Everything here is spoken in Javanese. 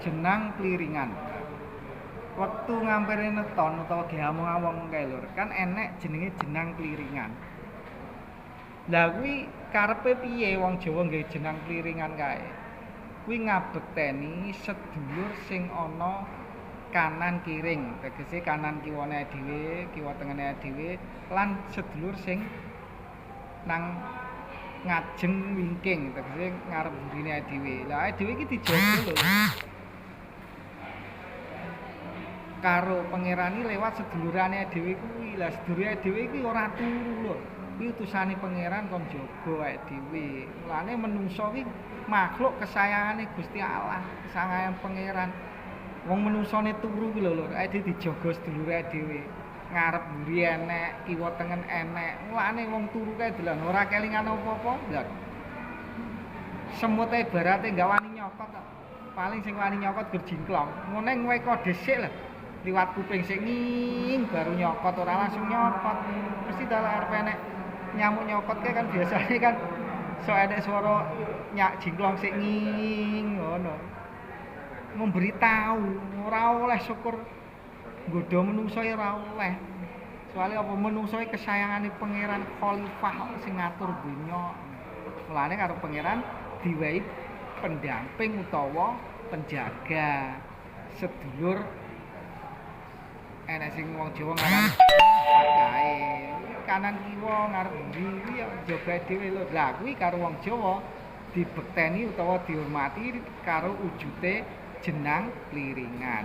Jenang pliringan. Wektu ngampere neton utawa ge among-among kae lur, kan enek jenenge jenang pliringan. Lah kuwi karepe piye wong Jawa nggawe jenang pliringan kae? Kuwi ngabekteni sedulur sing ana kanan kiring, tegese kanan kiwane dhewe, kiwa tengene dhewe lan sedulur sing nang ngajeng wingking, tegese ngarep mburine dhewe. Lah dhewe iki dijaga lho karo pangerani lewat sedulurane dhewe kuwi. Lah sedulure dhewe iki ora turu lho. Kuwi utusane pangeran kon jaga awake dhewe. Mulane menungso kuwi makhluk kesayangane Gusti Allah, kesayangan pangeran. Wong menungsone turu kuwi lho lho, awake dhewe dijaga sedulure dhewe. Ngarep mburi enek, kiwa tengen enek. Mulane wong turu kae dolan ora kelingan apa-apa. Lah semut ibarate gak wani nyokot kok. Paling sing wani nyokot gur jingklong. Ngene ngweko dhisik lho. Liwat kuping sing nging baru nyokot, ora langsung nyokot. Mesti dalah arep enek nyamuk nyokot kae kan biasanya kan sok enek swara nyak jingklong sing nging ngono. Memberitahu ora oleh syukur nggodha menungso ya ora oleh. Soale apa menungso iki kesayangane pangeran khalifah sing ngatur donya. Mulane karo pangeran diwehi pendamping utawa penjaga sedulur. Enek sing wong Jawa ngarani kae kanan kiwa ngarep mburi kuwi ya jaga dhewe lho. Lah kuwi karo wong Jawa dibekteni utawa dihormati karo wujute jenang pliringan.